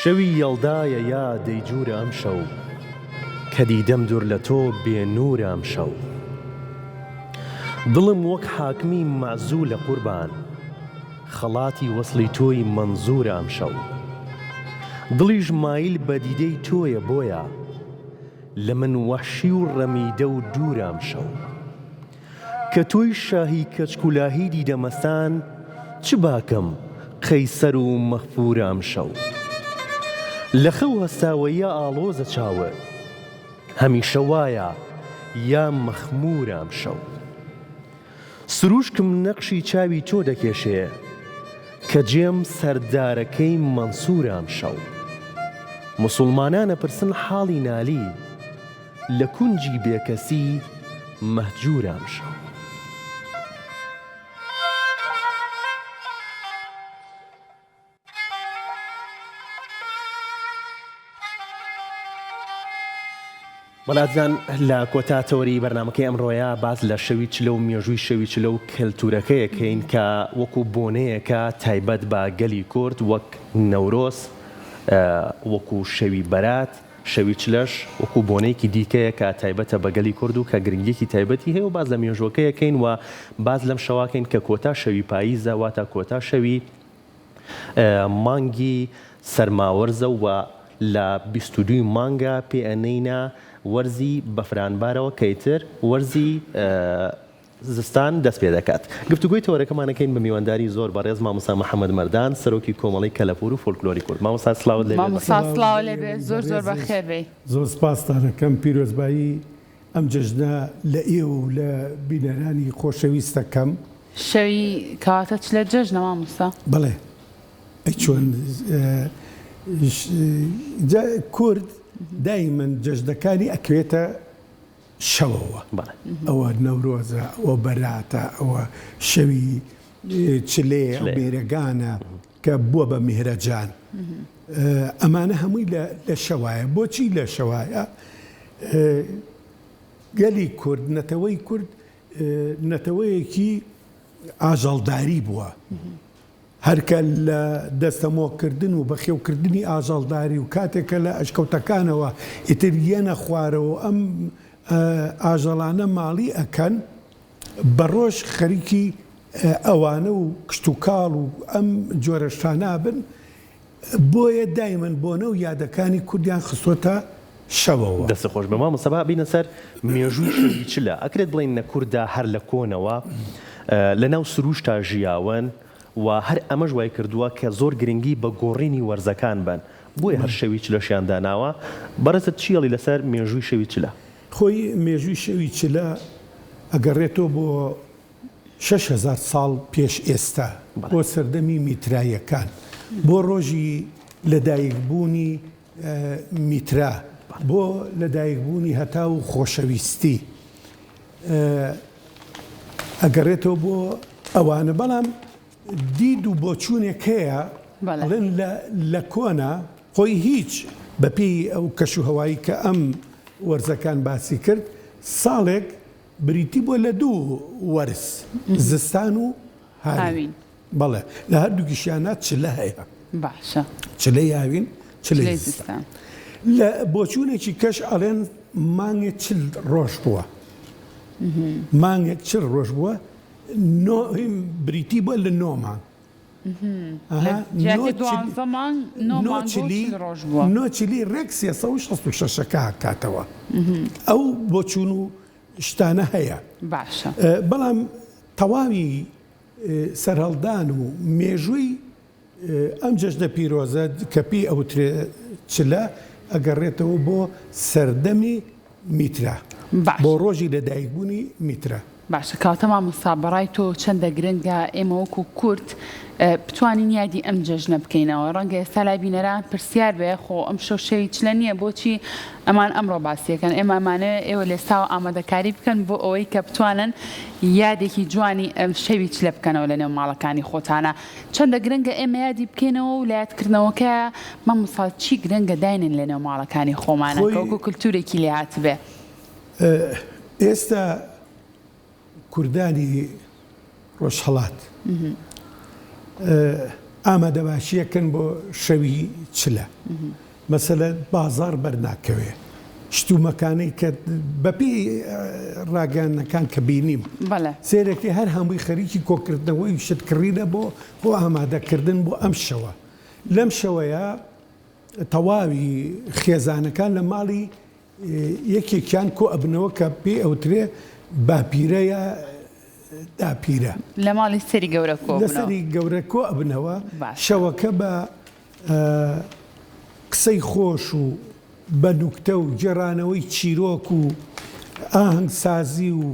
شەوی یەڵدایە یا دەیجوورە ئەمشەو کە دیدەم دوور لە تۆ بێ نوورە ئەمشەو دڵم وەک حاکمی مەعزوولە قوربان خەڵاتی وەسڵی تۆی مەنزوورە ئەمشەو دڵیش مایل بە دیدەی تۆیە بۆیە لە من وەحشی و ڕەمیدە و دوورە ئەمشەو. کە تۆی شاهی کەچکولاهی دیدە مەستان چ باکم قەیسەر و مەغفورە ئەمشەو لە خەو هەستاوە یا ئاڵۆزە چاوت هەمیشە وایە یا مەخمورە ئەمشەو سروشکم نەقشی چاوی تۆ دەکێشێ کە جێم سەردارەکەی مەنسورە ئەمشەو موسوڵمانان ئەپرسن حاڵی نالی لە کونجی بێکەسی مەهجورە ئەمشەو. وەڵا ئازیزان لە کۆتا تەوەری بەرنامەکەی ئەمڕۆیە باس لە شەوی چلە و مێژووی شەوی چلە و کەلتورەکەیەکەین کە وەکو بۆنەیەکە تایبەت بە گەلی کورد وەک نەورۆز وەکو شەوی بەرات شەوی چلەش وەکو بۆنەیەکی دیکەیە کە تایبەتە بە گەلی کورد و کە گرنگیەکی تایبەتی هەیە و باس لە مێژووەکەیەکەین و باس لەم شەواکەین کە کۆتا شەوی پاییزە واتە کۆتا شەوی مانگی سەرماوەرزە و لە 22 مانگە پێ ئەنێینە وەرزی بەفرانبارەوە کە ئیتر وەرزی زستان دەست پێ دەکات. گفتوگۆی تەوەرەکەمان ئەکەین بە میوانداری زۆر بەڕێز مامۆستا محەمەد مەردان سەرۆکی کۆمەڵەی کەلەپوور و فۆلکلۆری کورد. مامۆستا سڵاوت لێ بێت. مامۆستا سڵاو لێ بێت زۆر زۆر بەخێر بێی. زۆر سپاستان ئەکەم پیرۆزبایی ئەم جەژنە لە ئێوە و لە بینەرانی خۆشەویست ئەکەم. شەوی کەواتە چلە جەژنە مامۆستا؟ بەڵێ ئەی چۆن جا کورد دایمەن جەژنەکانی ئەکەوێتە شەوەوە ئەوە نەورۆزە ئەوە بەراتە ئەوە شەوی چلەیە ئەو مێرەگانە کە بووە بە میهرەجان ئەمانە هەمووی لە شەوایە بۆچی لە شەوایە گەلی کورد نەتەوەی کورد نەتەوەیەکی ئاژەڵداری بووە هەر کە لە دەستەمۆکردن و بەخێوکردنی ئاژەڵداری و کاتێک کە لە ئەشکەوتەکانەوە ئیتر یەنە خوارەوە و ئەم ئاژەڵانە ماڵی ئەکەن، بە ڕۆژ خەریکی ئەوانە و کشتوکاڵ و ئەم جۆرە شتانە ئەبن، بۆیە دایمەن بۆنە و یادەکانی کوردیان خستۆتە شەوەوە. دەستت خۆش بێ مامۆستا با بینە سەر مێژووی شەوی چلە ئەکرێت بڵێین نە کوردا هەر لە کۆنەوە لە ناو سروشتا ژیاون و هەر ئەمەش وای کردووە کە زۆر گرنگی بە گۆڕینی وەرزەکان بەن بۆیە هەر شەوی چلەشیان داناوە بەڕێزت چی ئەڵی لەسەر مێژووی شەوی چلە؟ خۆی مێژووی شەوی چلە ئەگەڕێتەوە بۆ 6000 ساڵ پێش ئێستا بۆ سەردەمی میتراییەکان بۆ ڕۆژی لەدایکبوونی میترا بۆ لەدایکبوونی هەتاو و خۆشەویستی ئەگەڕێتەوە بۆ ئەوانە بەڵام دید و بۆچوونێک هەیە ئەڵێن لە کۆنا خۆی هیچ بەپێی ئەو کەش و هەوایی کە ئەم وەرزەکان باسی کرد ساڵێک بریتی بووە لە دوو وەرز زستان و هاوین. بەڵێ لە هەردووکیشیانا چلە هەیە. باشە. چلەی هاوین، چلەی زستان. لە بۆچوونێکی کەش ئەڵێن مانگێک چل ڕۆژ بووە. مانگێک چل ڕۆژ بووە نۆ بریتی بووە لە نۆ مانگ. نۆ چلی ڕێک 366ەکە کاتەوە. ئەو بۆچوون و شتانە هەیە. باشە. بەڵام تەواوی سەرهەڵدان و مێژووی ئەم جەژنە پیرۆزە کە پێی ئەوترێ چلە ئەگەڕێتەوە بۆ سەردەمی میترا بۆ ڕۆژی لەدایکبوونی میترا. باشە کەواتە مامۆستا بەڕای تۆ چەندە گرنگە ئێمە وەکو کورد بتوانین یادی ئەم جەژنە بکەینەوە ڕەنگە ئێستا لای بینەران پرسیار بێ خۆ ئەم شەو شەوی چلە نییە بۆچی ئەمان ئەمڕۆ باسیەکەن ئێمە ئەمانەوێ ئێوە لێستاوە ئامادەکاری بکەن بۆ ئەوەی کە بتوانن یادێکی جوانی ئەم شەوی چلە بکەنەوە لە نێو ماڵەکانی خۆتانە چەندە گرنگە ئێمە یادی بکەینەوە و لە یادکردنەوەکە مامۆستا چی گرنگە داینێن لە نێو ماڵەکانی خۆمانە کە وەکو کلتورێکی لێ هاتبێ؟ ئێستا کوردانی ڕۆژهەڵات. ئامادەباشیەکەن بۆ شەوی چلە. مەسەلە بازاڕ بەرناکەوێ. شتومەکانەی کە بەپێی ڕاگەیاندنەکان کە بینیم. بەڵێ. سەیرەکەی هەر هەمووی خەریکی کۆکردنەوەی و شت کڕینە بۆ خۆ ئامادەکردن بۆ ئەم شەوە. لەم شەوەیا تەواوی خێزانەکان لە ماڵی یەکێکیان کۆ ئەبنەوە کە پێی ئەوترێ باپیرە یا داپیرە. لە ماڵی سەری گەورە کۆ ئەبنەوە. لە سەری گەورە کۆ ئەبنەوە. باشە. شەوەکە بە قسەی خۆش و بە نوکتە و گێڕانەوەی چیرۆک و ئاهەنگسازی و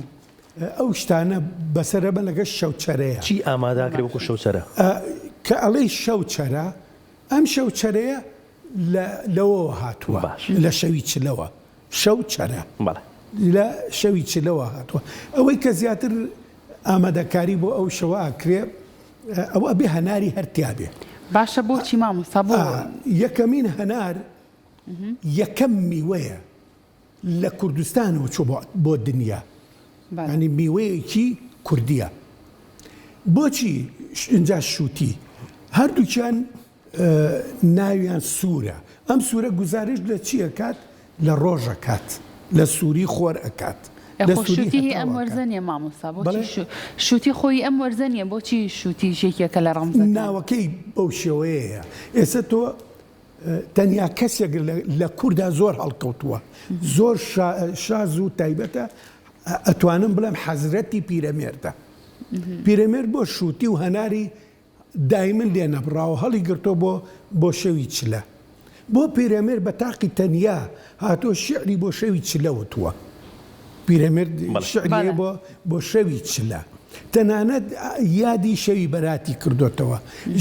ئەو شتانە بەسەرە بە لەگەڵ شەوچەرەیە. چی ئامادە ئەکرێ وەکو شەوچەرە؟ کە ئەڵێی شەوچەرە، ئەم شەوچەرەیە لە لەوەوە هاتووە، لە شەوی چلەوە، شەو چرا، لە شەوی چلەوە هاتووە. ئەوەی کە زیاتر ئامادەکاری بۆ ئەو شەوە ئەکرێ ئەوە ئەبێ هەناری هەر تیا بێ. باشە بۆچی مامۆستا بۆ؟ یەکەمین هەنار یەکەم میوەیە لە کوردستانەوە چووە بۆ دنیا یانی میوەیەکی کوردیە. بۆچی ئینجا شووتی؟ هەردووکیان ناویان سوورە. ئەم سوورە گوزارشت لە چی ئەکات؟ لە ڕۆژ ئەکات، لە سووری خۆر ئەکات، لە خۆ سووری شووتی هی هەتاو ئەم وەرزە ئەکات. نییە مامۆستا بۆچی بەڵێ؟ شو شووتی خۆ هی ئەم وەرزە نییە بۆچی شووتیش یەکێکە لە ڕەمزەکان؟ ناوەکەی بەو شێوەیەیە. ئێستا تۆ تەنیا کەسێک لە کوردا زۆر هەڵکەوتووە، زۆر شاز و تایبەتە، ئەتوانم بڵێم حەزرەتی پیرەمێردە. پیرەمێرد بۆ شووتی و هەناری دایمن لێ نەبڕاوە هەڵی گرتووە بۆ بۆ شەوی چلە. بۆ پیرەمێرد بە تاقی تەنیا هاتووە شیعری بۆ شەوی چلە وتووە. پیرەمێرد شیعری هەیە بۆ بۆ شەوی چلە. تەنانەت یادی شەوی بەراتی کردۆتەوە،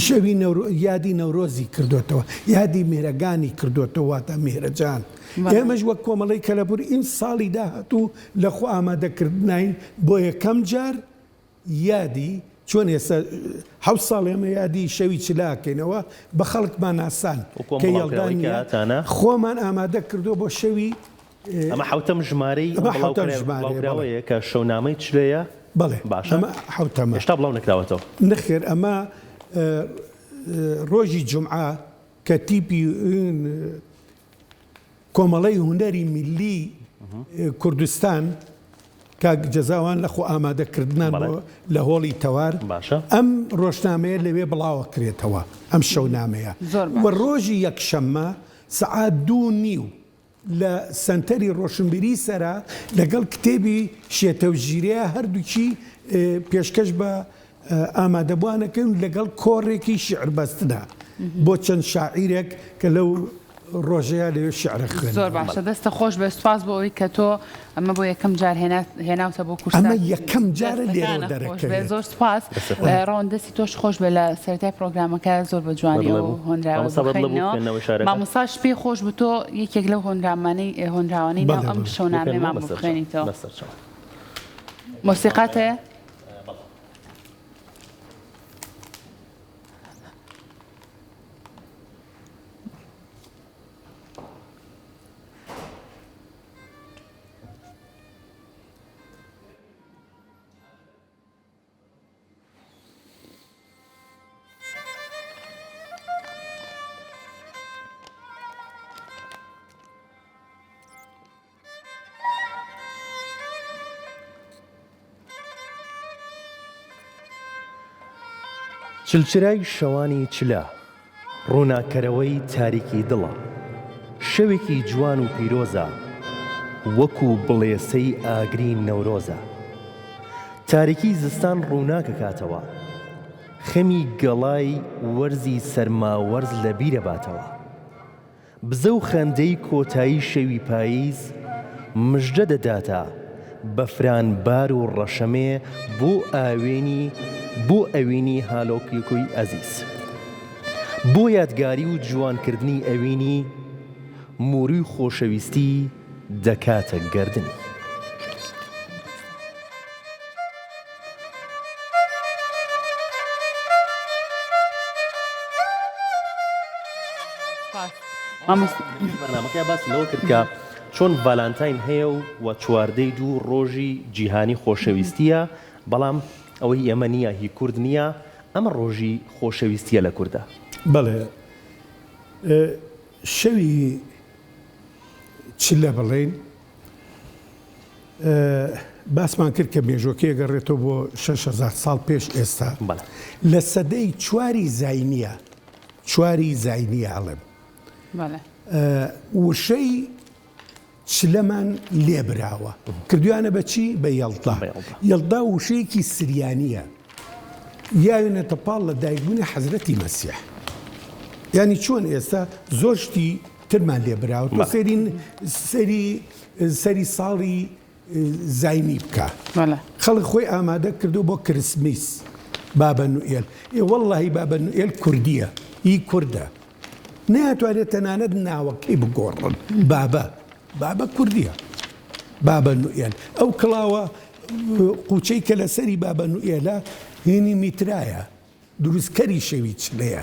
شەوی نەورۆ یادی نەورۆزی کردۆتەوە، یادی میهرەگانی کردۆتەوە واتە میهرەجان. ئێمەش وەک کۆمەڵەی کەلەپوور ئیمساڵی داهاتوو لە خۆ ئامادەکردناین بۆ یەکەم جار یادی چۆن ئێستا حەوت ساڵ ئێمە یادی شەوی چلە ئەکەینەوە بە خەڵکمان ناسان وەکو ئەم کە یەڵدا بڵاوکراوەی کە نییە هاتانە. خۆمان ئامادە کردووە بۆ شەوی ئەمە حەوتەم ژمارەی ئەم ئەمە حەوتەم بڵاوکرا ژمارەیە بەڵێ. بڵاوکراوەیە کە شەونامەی چلەیە بەڵێ باشە ئەمە حەوتەمە. هێشتا بڵاو نەکراوەتەوە. نەخێر ئەمە ڕۆژی جومعە کە تیپی کۆمەڵەی هونەری میللی کوردستان کاک جەزاوان لە خۆ ئامادە کردنان بۆ لە هۆڵی تەوار ئەم ڕۆژنامەیە لەوێ بڵاوە کرێتەوە ئەم شەونامەیە و ڕۆژی یەکشەممە سەعات دوو نیو لە سەنتەری ڕۆشنبیری سەرا لەگەڵ کتێبی شێتە و ژیرەیە هەردووکی پێشکەش بە ئامادەبووانەکەن لەگەڵ کۆڕێکی شیعربەستنە بۆ چەند شاعیرێک کە لەو ڕۆژەیا لەوێ شیعر ئەخوێننەوە. زۆر باشە دەستت خۆش بێت سوپاس بۆ ئەوەی کە تۆ ئەمە بۆ یەکەم جار هێناوتە بۆ کوردسات. ئەمە یەکەم جارە لێرەوە دەستەکانت خۆش بێت دەرەکەوێت. زۆر سوپاس. ڕەوەند دەستی تۆش خۆش بێت لە سەرەتای پرۆگرامەکە زۆر بە جوانی بەدڵێ ئەو بوو. هۆنراوە مامۆستا بەدڵە بوو بخوێنینەوە. خوێندنەوەی شارەکە؟ مامۆستاش پێی خۆش بوو تۆ یەکێک لەو هۆنرامانەی هۆنراوانەی ناو بەڵێ ئەم بەڵێ. شەونامەیەمان بخوێنمەوە بۆ بەسەرچاو. بخوێنیتەوە. بەسەرچاو. مۆسیقات هەیە؟ بەڵێ. چلچرای شەوانی چلە، ڕووناککەرەوەی تاریکی دڵە. شەوێکی جوان و پیرۆزە، وەکوو بڵێسەی ئاگری نەورۆزە. تاریکی زستان ڕووناک ئەکاتەوە، خەمی گەڵای وەرزی سەرماوەرز لە بیر ئەباتەوە. بزە و خەندەی کۆتایی شەوی پاییز مژدە دەداتە بەفرانبار و ڕەشەمێ بۆ ئاوێنی بۆ ئەوینی هالۆکیکۆی ئەزیز. بۆ یادگاری و جوانکردنی ئەوینی موروی خۆشەویستی دەکاتە گەردنی. بەرنامەکە باس لەوە کرد کە چۆن ڤالانتاین هەیە و و چواردەی دوو ڕۆژی جیهانی خۆشەویستیە بەڵام ئەوەی ئێمە نییە هی کورد نییە. ئەمە ڕۆژی خۆشەویستییە لە کوردا. بەڵێ شەوی چلە بڵێین باسمان کرد کە مێژوەکەی ئەگەڕێتەوە بۆ 6000 ساڵ پێش ئێستا لە سەدەی چواری زاینیە چواری زاینیە ئەڵێم وشەی چلەمان لێ براوە کردویانە بە چی بە یەڵدا یەڵدا وشەیەکی سریانیە یاوێنێتە پاڵ لە دایکبوونی حەزرەتی مەسیح یانی چۆن ئێستا زۆر شتی ترمان لێ براوە تۆ سەیری سەری سەری ساڵی زاینی بکە خەڵک خۆی ئامادە کردو بۆ کریسمیس بابە نوئێل ئێ وەڵڵاهی بابە نوئێل کوردیە ئی کوردە ناتوانێت تەنانەت ناوەکەی بگۆڕن بابە بابە کوردیە بابە نوئێل ئەو کڵاوە قوچەی کە لەسەری بابە نوئێلە هینی میترایە دروستکەری شەوی چلەیە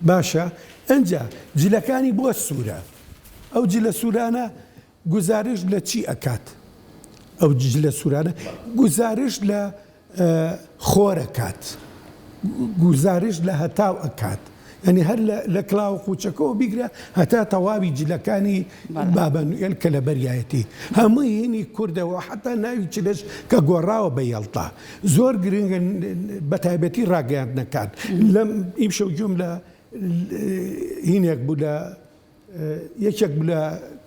باشە ئەنجا جلەکانی بۆ سوورە ئەو جلە سوورانە گوزارشت لە چی ئەکات؟ ئەو جلە سوورانە گوزارشت لە خۆر ئەکات، گوزارشت لە هەتاو ئەکات، یانی هەر لە کڵاوە قوچەکەوە بیگرە هەتا تەواوی جلەکانی بابە نوئێل کە لەبەریایەتی هەمووی هینی کوردە و حەتا ناوی چلەش کە گۆڕاوە بە یەڵدا زۆر گرنگە بەتایبەتی ڕاگەیاندنەکان لەم ئیمشەو گوێم لە هینێک بوو لە یەکێک بوو لە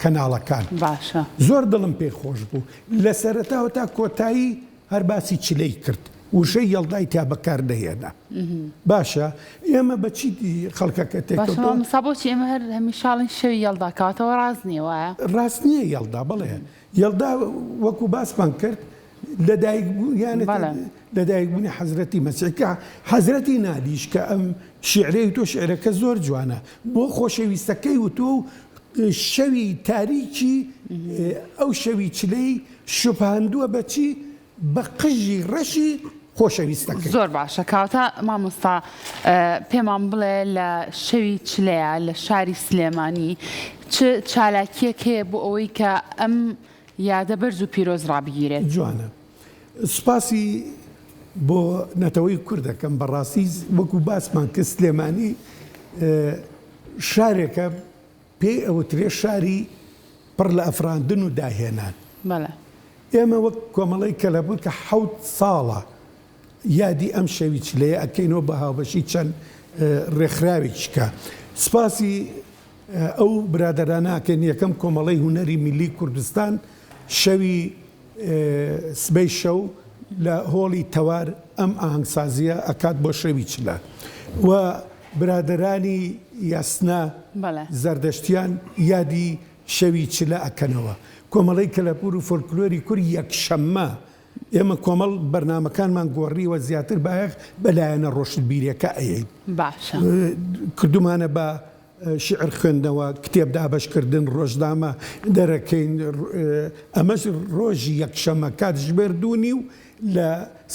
کەناڵەکان. باشە. زۆر دڵم پێی خۆش بوو. لە سەرەتاوە تا کۆتایی هەر باسی چلەی کرد. وشەی یەڵدای تیا بەکار نەهێنا. باشە ئێمە بە چی خەڵکەکە باشە تێکەوتووە؟ مامۆستا بۆچی ئێمە هەر هەمیشە ئەڵێین شەوی یەڵدا کەواتە ئەوە ڕاست نییە وایە؟ ڕاست نییە یەڵدا بەڵێ. یەڵدا وەکو باسمان کرد لەدایک بەڵێ. لەدایکبوونی حەزرەتی مەسیح کە حەزرەتی نالیش کە ئەم شیعرەی وتووە شیعرەکە زۆر جوانە بۆ خۆشەویستەکەی وتووە و شەوی تاریکی ئەو شەوی چلەی شوبهاندووە بە چی؟ بە قژی ڕەشی خۆشەویستەکەی. زۆر باشە کاوتە مامۆستا پێمان بڵێ لە شەوی چلەیا لە شاری سلێمانی چ چالاکیەک هەیە بۆ ئەوەی کە ئەم یادە بەرز و پیرۆز ڕابگیرێت؟ جوانە سوپاسی بۆ نەتەوەی کورد دەکەم بەڕاستی وەکو باسمان کرد سلێمانی شارێکە پێی ئەوترێ شاری پڕ لە ئەفراندن و داهێنان. بەڵێ. ئێمە وەک کۆمەڵەی کەلەپوور کە حەوت ساڵە یادی ئەم شەوی چلەیە ئەکەینەوە بە هاوبەشی چەند ڕێکخراوێکی کە سپاسی ئەو برادەرانە ئەکەین یەکەم کۆمەڵەی هونەری میللی کوردستان شەوی سبەی شەو لە هۆڵی تەوار ئەم ئاهەنگسازییە ئەکات بۆ شەوی چلە و برادەرانی یاسنا زەردەشتیان یادی شەوی چلە ئەکەنەوە. کۆمەڵەی کەلەپوور و فۆلکلۆری کورد یەکشەممە ئێمە کۆمەڵ بەرنامەکانمان گۆڕیوە زیاتر بایەخ بە لایەنە ڕۆشنبیریەکە ئەیەین. باشە. کردومانە بە شیعر خوێندنەوە، کتێب دابەشکردن، ڕۆژنامە دەرەکەین، ئەمەش ڕۆژی یەکشەممە کاتژمێر دوو نیو لە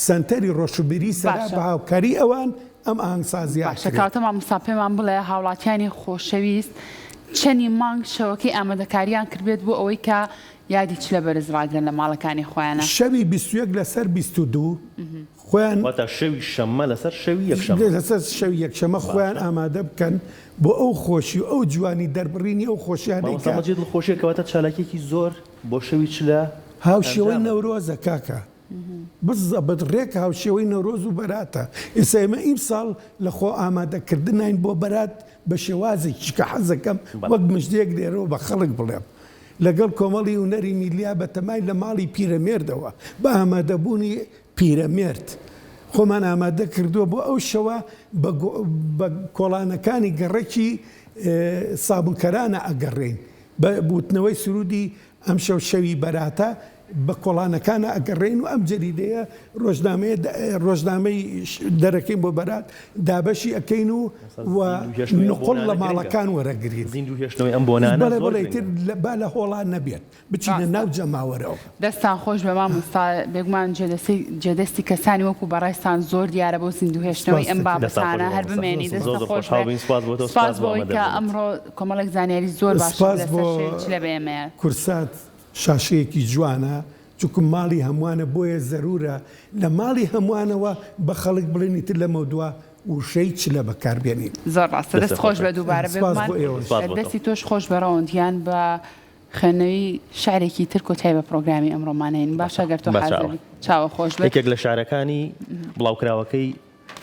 سەنتەری ڕۆشنبیری سەرا باشە. بە هاوکاری ئەوان ئەم ئاهەنگسازییە باشە ئەکرێت. کەواتە مامۆستا پێمان بڵێ هاوڵاتیانی خۆشەویست چەنی مانگ شەوەکەی ئامادەکاریان کردبێت بۆ ئەوەی کە یادی چلە بەرز ڕاگرن لە ماڵەکانی خۆیانا؟ شەوی 21 لەسەر 22 خۆیان. واتە شەوی شەممە لەسەر شەوی یەکشەممە. لەسەر شەوی یەکشەممە خۆیان باشە. ئامادە بکەن بۆ ئەو خۆشی و ئەو جوانی دەربڕینی ئەو خۆشیانەی مامۆستا کە. مەجید دڵخۆشیە کەواتە چالاکیەکی زۆر بۆ شەوی چلە هاوشێوەی ئەنجامە. نەورۆزە کاکە بزەبت ڕێک هاوشێوەی نەورۆز و بەراتە ئێستا ئێمە ئیمساڵ لە خۆ ئامادەکردناین بۆ بەرات بە شێوازێکی کە حەزەکەم بەڵێ. وەک مژدەیەک لێرەوە بە خەڵک بڵێم لەگەڵ کۆمەڵی هونەری میلیا بەتەمای لە ماڵی پیرەمێردەوە بە ئامادەبوونی پیرەمێرد خۆمان ئامادە کردووە بۆ ئەو شەوە بە کۆڵانەکانی گەڕەکی سابونکەرانە ئەگەڕێین بە وتنەوەی سروودی ئەمشەو شەوی بەراتە بە کۆڵانەکانە ئەگەڕێین و ئەم جەریدەیە ڕۆژنامەیە ڕۆژنامەی دەرەکەین بۆ بەرات دابەشی ئەکەین و و نقوڵ لە ماڵەکان وەرەگرین. زیندوو هێشتنەوەی ئەم بۆنانە بەڵێ زۆر بەڵێ ئیتر گرنگە. با لە هۆڵا نەبێت. بچینە ڕاستە. ناو جەماوەرەوە. دەستتان خۆش بێ مامۆستا، بێگومان جێدەستی جێدەستی کەسانی وەکو بەڕێزتان زۆر دیارە بۆ زیندوو هێشتنەوەی ئەم سپاست دەکەم. دەستان خۆش بابەتانە، بێ هەر مامۆستا. بمێنی زۆر دەستت زۆر خۆش خۆشحاڵ بێ. بووین، سپاس بۆ تۆ، سپاس سپاس بۆ بۆ ئەوەی کە ئامادەبوونت. ئەمڕۆ کۆمەڵێک زانیاری زۆر باشت سپاس لەسەر بۆ شەوی چلە بە ئێمەیە. کورسات شاشەیەکی جوانە. چونکە ماڵی هەمووانە بۆیە زەرورە لە ماڵی هەمووانەوە بە خەڵک بڵێن ئیتر لەمەودوا وشەی چلە بەکار بێنین. زۆر ڕاستە دەست خۆش بێ دووبارە سپاس بۆ ئێوەش. بێگومان دەستی تۆش خۆش بێ ڕەوەند گیان بە خوێندنەوەی شعرێکی تر کۆتایی بە پرۆگرامی ئەمڕۆمان هێنین باشە گەر تۆ حازر بی چاوە خۆش بێ. یەکێک لە شعرەکانی بڵاوکراوەکەی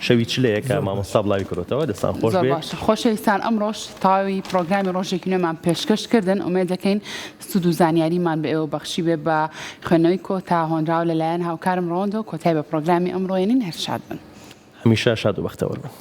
شەوی چلەیە کە مامۆستا بڵاوی کردۆتەوە دەستان خۆش زۆر بێ. باشە خۆشەویستان ئەمڕۆش تەواوی پرۆگرامی ڕۆژێکی نوێمان پێشکەش کردن ئومێد دەکەین سوود و زانیاریمان بە ئێوە بەخشی بێ بە خوێندنەوەی کۆتا هۆنراوە لەلایەن هاوکارم ڕەوەندەوە کۆتای بە پرۆگرامی ئەمڕۆ ێنین هەر شاد بن. هەمیشە شاد و بەختەوەر بن.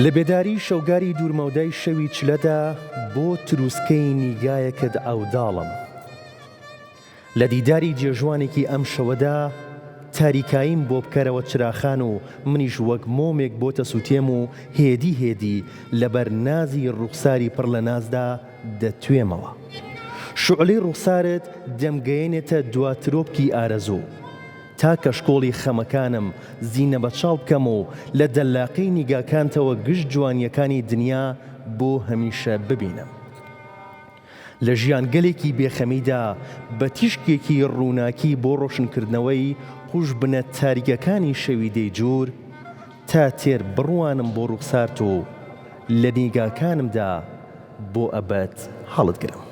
لە بێداری شەوگاری دوورمەودای شەوی چلەدا بۆ تروسکەی نیگایەکت عەوداڵم. لە دیداری جێژوانێکی ئەم شەوەدا تاریکاییم بۆ بکەرەوە چراخان و منیش وەک مۆمێک بۆتەسوتێم و هێدی هێدی لەبەر نازی ڕوخساری پڕ لە نازدا دەتوێمەوە. شوعلەی ڕوخسارت دەمگەیەنێتە دوا ترۆپکی ئارەزوو. تا کەشکۆڵی خەمەکانم زینەبەچاڵ بکەم و لە دەلاقەی نیگاکانتەوە گشت جوانییەکانی دنیا بۆ هەمیشە ببینم. لە ژیانگەلێکی بێخەمیدا بە تیشکێکی ڕووناکی بۆ ڕۆشنکردنەوەی قوژبنە تاریکەکانی شەوی دەیجوور تا تێر بڕوانم بۆ ڕوخسارت و لە نیگاکانمدا بۆ ئەبەد هەڵتگرم.